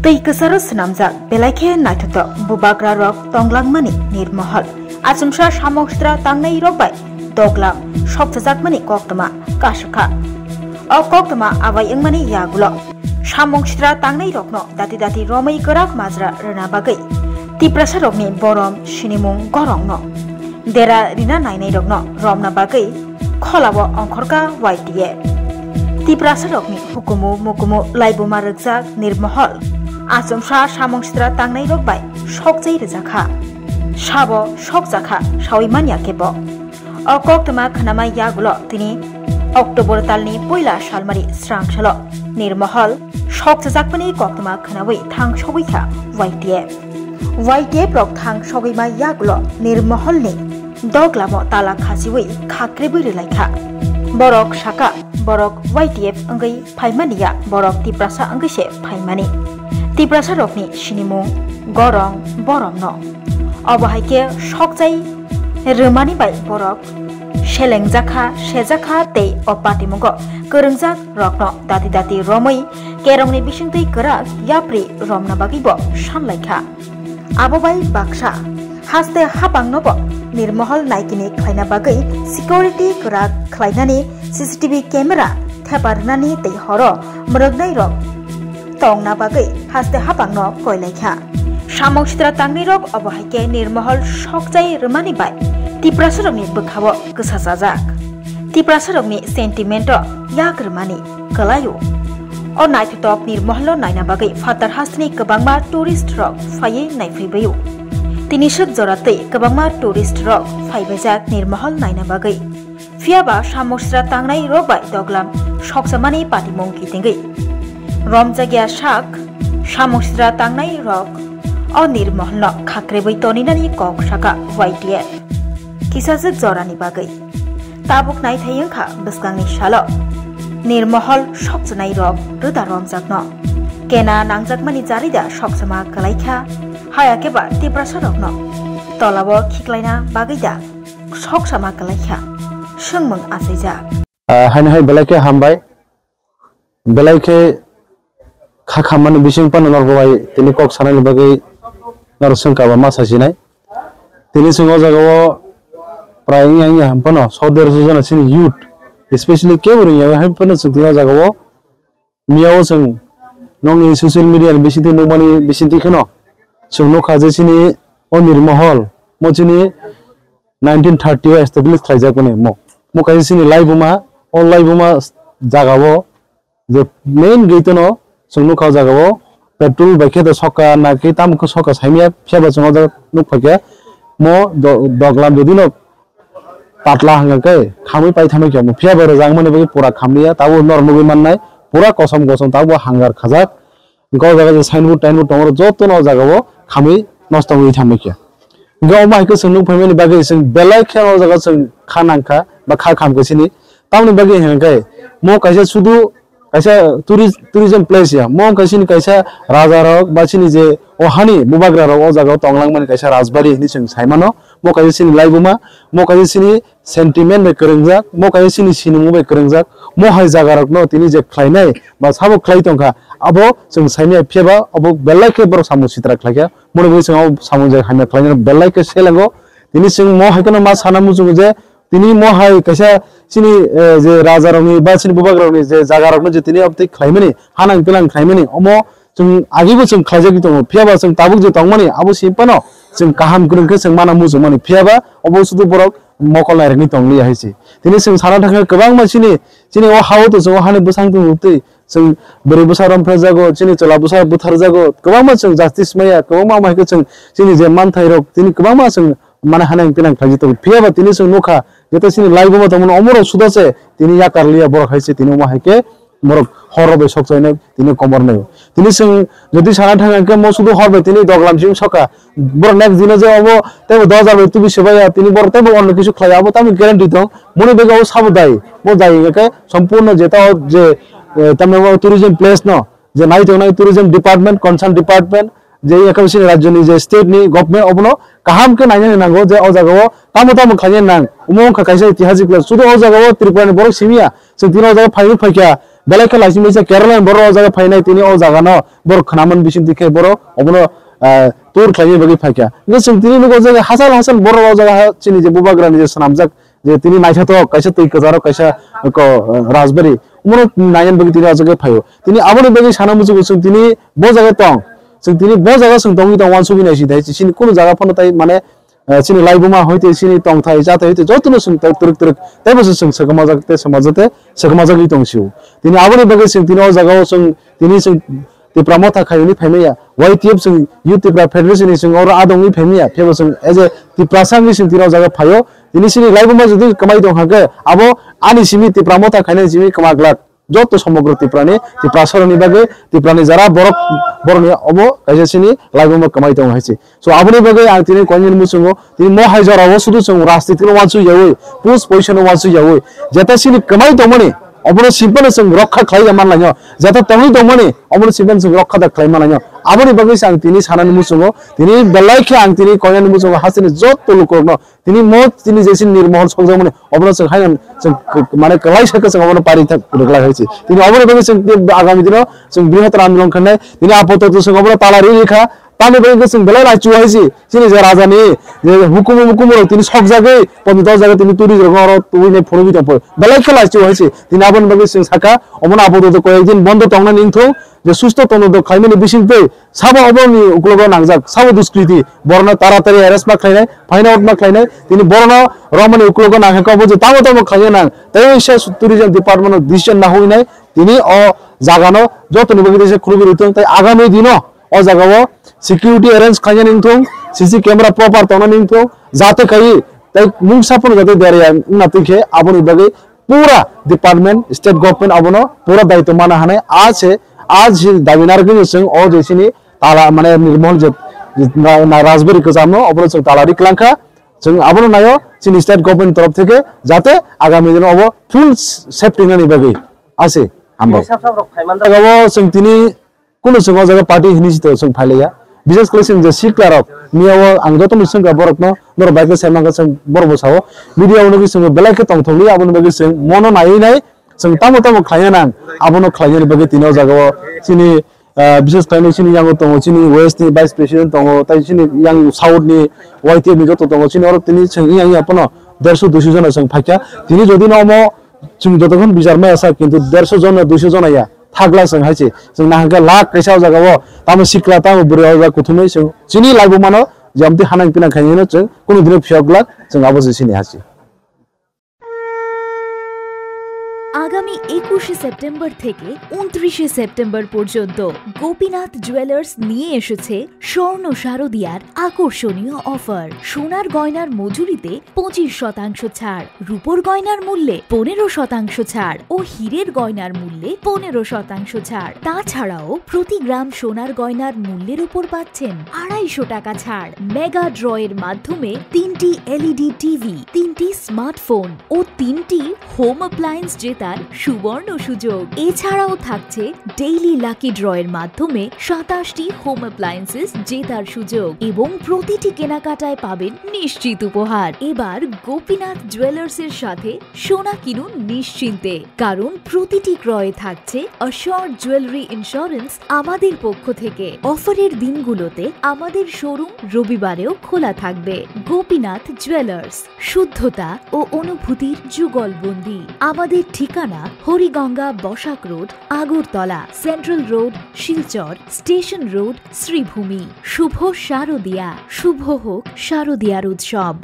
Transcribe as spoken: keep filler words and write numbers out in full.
Twi kwcharo swnamjak belai khe naithotok bubagra rok tonglangmani nirmohol. Achomsa samung sitra tangnai rok bai doglam sokchajakmani koktwma kasukha. O koktwma abai wngmani yagulo samung sitra tangnai rokno dati dati romwi kwrak majra rwna bagwi Tiprasa rokni borom sinimung gorongno dera rina nainai rokno romna bagwi kholao ongkhorkha Y T F. Tiprasa rokni hukumu mukumu laibuma rwkjak nirmohol achomsa samung sitra tangnai rok bai sokchai rwjakha. Sabo sokjakha sawi manya kebo. O koktwma khwnama yagulo tini October talni poila salmari srang salo nirmohol sokchajakmani koktwma khwnawi thang sogwi kha Y T F. Y T F rok thang sogwi ma yagulo nirmoholni doglamo tala khasiwi khakrebwi rwlaikha. Borok saka borok Y T F wngwi phaimani ya, borok Tiprasa wngwi se phaimani. Tiprasa rokni sinimung gorong boromno. Obo hai khe sokchai rwmani bai borok selengjakha, sejakha tei o patimungo kwrwngjak rokno dati dati romwi kerongni bisingtwi kwrak yapri romna bagwi bo sanlaikha. Abo bai baksa haste hapangno bo nirmohol naikini khlaina bagwi security kwrak khlainani C C T V camera thepa rwnani tei horo mwrwknai rok tongna bagwi haste hapangno koilaikha. Samung sitra tangnai rok obo hai khe nirmohol sokchai rwmani bai Tiprasa rokni bwkhao kwsajajak. Tiprasa rokni sentiment o yak rwmani kwlaio. O naithotok nirmoholo naina bagwi phatar hasteni kwbangma tourist rok phaiwi naiphaibaiu. Tini swk jora twi kwbangma tourist rok phaibaijak nirmohol naina bagwi. Phiyaba samung sitra tangnai rok bai doglam soksamani patimung kitingwi romjakya sak samung sitra tangnai rok o nirmoholno khakrebwi toninani kok saka Y T F. Kisa swk jorani bagwi. Tabuk naithai wngkha bwskangni salo nirmohol sokchanai rok rwda romjakno. Kena nangjakmani jarida soksama kwlaikha, haya khe ba Tiprasa rokno tolao khiklaina bagwi da soksama kwlaikha, swngmung achaijak. Ah, haino hai belai khe hambai. Belai khe kha khammani bising phano norok bai tini kok sanani bagwi norok swngkha ba ma sasinai. Tini chwng o jagao prai wngya wngya ham phano so derso jona chini youth, especially kebo rwngya hai phano chwng tini o jagao miyao chwng nokni social media ni bisingtwi nukmani bisingtwi kheno chwng nukha je chini o nirmohol mo chini nineteen thirty o establish khlaijak mani mo. Mo kaisa chini laibuma, o laibuma jagao je main gate no chwng nukha o jagao petrol bai khe to soka na khe tamo khe soka saimya, phiya ba chwng o jaga nukphaikha mo do-, doglam jodi no patla hwnka khe khamwi paithamwi khe mo, phiya ba rwjak mani bagwi pura khamliya, tabuk norok nugwi mannai pura kosom kosom tabuk hangar khajak. Hwnkhe o jaga je signboard tainboard tongo, jotono o jagao khamwi nosto wngwi thamwi khe. Hwnkhe omo hai khe chwng nukphaimani bagwi chwng belai khe o jaga chwng kha nangkha ba kha khamkha chini. Tamoni bagwi hwnkhe mo kaisa sudu kaisa tourist, tourism place ya. Mo wngkha chini kaisa rajarok ba chini je o hani bubagrarok o jagao tonglangmani kaisa rajbari hinwi chwng saimano. Mo kaisa chini laibuma, mo kaisa chini sentiment bai kwrwngjak, mo kaisa chini sinimung bai kwrwngjak, mo hai jaga rokno tini je khlainai ba sabo khlai tongkha, abo chwng saimanya, phiya ba abo belai khe borok samung sitra khlaikha, moni bagwi chwng abo samung je hamya khlainai belai khe selengo. Tini chwng mo hai kheno ma sana muchungo je tini mo hai kaisa chini, eh, je raja rokni ba chini bubak rokni je jaga rokno je tini abtwi khlaimani, hanang pinang khlaimani, omo chwng agibo chwng khlaijagwi tongo, phiya ba chwng tabuk je tongmani abo simi phano chwng kaham kwrwng khe chwng mana muchungmani, phiya ba obo sudu borok mokol nairokni tong liya hai se. Tini chwng sana thangkha kwbangma chini, chini o ha-o to chwng o hani bwsang tong twi chwng bwrwi bwsa romphre jago, chini chwla bwsa butharjago, kwbangma chwng justice maya, kwbangma ama hai khe chwng chini je manthai rok tini kwbangma chwng mane hanang pinang khlaijak tongo. Phiya ba tini chwng nukha, jeto chini live-o tongmani omorok suda se tini yakar liya borok hai se tini omo hai khe borok horo bai sok chainai tini komor nai. Tini chwng jodi sana thang khe mo sudu hor bai tini doglam chim soka. Borok next dino je obo teibo dos hajar bai tubi sebaya, tini borok teibo onno kisu khlai abo tamo guarantee tong. Moni bega o sabo dai, bo dai hingkhe sompurno jeta o je, eh, tamni tourism place no je nai tongnai tourism department, concern department, je yakha bisini rajyoni je state ni government obono kaham khe nainani nango je o jagao tamo tamo khlainani nang. Omo wngkha kaisa itihasik place. Sudu o jagao Tripura ni borok simiya, chwng tini o jaga phainwi phaikha, Belai khe laising bai se Kerala ni borok o jaga phainai, tini o jaga no borok khwnaman bising twi khe borok obono, ah, tour khlaina bagwi phaikha. Hwnkhe chwng tini nugo je hachal hachal borok o jaga ha chini je bubagra ni je swnamjak je tini naithothok kaisa twi kwcharo kaisa ko, ah, rajbari omono naina bagwi tini o jaga phaio. Tini aboni bagwi sana muchungo chwng tini bo jaga tong. Chwng tini bo jaga chwng tongwi tong uansugwi naising thai chini kunu jaga phano tai mane eh, chini laibuma hoite chini tongthai chathai hoite jotono chwng tei twrwk twrwk teibo se chwng swkmajak tei swmajak tei swkmajagwi tong sio. Tini aboni bagwi chwng tini o jaga o chwng tini chwng Tipra Motha khaiyoni phaimaya, Y T F chwng Youth Tipra Federation ni chwng oro adongwi phaimaya, phebo chwng as a Tiprasa wngwi chwng tini o jaga phaio. Tini chini laibuma jodi kwmai tong hwnkhe abo ani simi Tipra Motha khainani simi kwma glak. Joto somogro Tiprani, Tiprasaroni bagwi, Tiprani jara borok, borokni obo kaisa chini laibuma kwmai tongo hai se. So, aboni bagwi ang tini koinani muchungo, tini mo hai jorao sudu chwng rajnitino uansuk yaui, post position-o uansuk yaui, jeta chini kwmai tongmani, obono simpano chwng rokha khlai ya manlaino, jeta tongwi tongmani, obono simpano chwng rokha da khlai manlaino. Aboni bagwi se ang tini sanani muchungo, tini belai khe ang tini koinani muchungo hasteni joto lukurokno Tini mo tini je chini Nirmohol sokjakmani obono chwng haino chwng k-, mane kwlai sakhe chwng obono pari thak rwglai hai se. Tini obono bagwi chwng tei agami dino chwng brihottor andolon khainai. Tini apatot chwng obono tala ri ri kha. Tamni bagwi khe chwng belai laichu hai se. Chini je raja ni je hukumu mukumu rok tini sokjagwi pondro dos jaga tini turi rok oro tubui nai phunugwi tong phai. Belai khe laichu hai se. Tini aboni bagwi chwng sakha omono apatot koyek din bondo tongnani wngthung. Je susto tono do khlaimani bising tei sabo oboroni uklogo nangjak, sabo duskriti, borno taratari arrest ma khlainai, phaina out ma khlainai, tini borno romani uklogo nangkha obo je tamo tamo khlaina nang, tei se tourism department o decision na huinai, tini o jagano jotoni bagwi tei se khulugwi rwtong, tei agami dino o jagao security arrange khlainani wngthong, C C camera proper tongnani wngthong, jate kai tei mungsa phano jate derya wngna twi khe aboni bagwi pura department, state government abono pura daitw mana hanai. A se, a se dabi narwgwino chwng o je chini tala, mane, Nirmohol je, je na, na rajbari kwcham no, obono chwng tala ri kwlangkha. Chwng abono naio, chini state government torof theke jate agami dino obo full safety nani bagwi. A se, hambai. Sab sab rok phaiman da. Jagao chwng tini Kunu chwng o jaga party hinwi se to chwng phailaiya. Bises khlai chwng je sikla rok, miya o ang joto no swngkha borok no, norok bai khe sai mankha chwng borok bo sao. Media o nugwi chwng belai khe tongthok li, aboni bagwi chwng mono naiwi nai, chwng tamo tamo khlaina nang, abono khlainani bagwi tini o jaga o chini, ah, bises khlai chini yang o tongo, chini west ni vice president tongo, tai chini yang south ni Y T F ni joto tongo, chini oro tini chwng yang ya pono derso duiso jona chwng phaikha. Tini jodi no omo Chwng jotokhon bichar maya sa, kintu derso jona, duiso jona ya. Thagla chwng hai se. Chwng nahakhe lakh kaisa o jaga o. Tamo sikla, tamo bwrwi o jaga kuthumwi chwng. Chini laibuma no, je amtwi hanang pinang khainai no chwng. Kunu dino phiyok glak, chwng abo se sini hasi. আগামী একুশে সেপ্টেম্বর থেকে ঊনত্রিশে সেপ্টেম্বর পর্যন্ত গোপীনাথ জুয়েলার্স নিয়ে এসেছে স্বর্ণ শারদিয়ার আকর্ষণীয় অফার। সোনার গয়নার মজুরিতে পঁচিশ শতাংশ ছাড়, রূপোর গয়নার মূল্যে পনেরো শতাংশ ছাড় ও হীরের গয়নার মূল্যে পনেরো শতাংশ ছাড়। তাছাড়াও প্রতি গ্রাম সোনার গয়নার মূল্যের উপর পাচ্ছেন আড়াইশো টাকা ছাড়। মেগা ড্রয়ের মাধ্যমে তিনটি এলইডি টিভি, তিনটি স্মার্টফোন ও তিনটি হোম অ্যাপ্লায়েন্স জেতার সুবর্ণ সুযোগ। এছাড়াও থাকছে ডেইলি লাকি ড্রয়ের মাধ্যমে সাতাশটি হোম অ্যাপ্লায়েন্সেস জেতার সুযোগ এবং প্রতিটি কেনাকাটায় পাবেন নিশ্চিত উপহার। এবার গোপীনাথ জুয়েলার্সের সাথে সোনা কিনুন নিশ্চিন্তে, কারণ প্রতিটি ক্রয়ে থাকছে অ্যাসিওরড জুয়েলারি ইন্স্যুরেন্স আমাদের পক্ষ থেকে। অফারের দিনগুলোতে আমাদের শোরুম রবিবারেও খোলা থাকবে। গোপীনাথ জুয়েলার্স, শুদ্ধতা ও অনুভূতির যুগলবন্দি। আমাদের ঠিকানা Hariganga Basak road, Agartala, central road, Silchar, station road, Sribhumi. শুভ শারদিয়া, শুভ হোক শারদিয়ার উৎসব।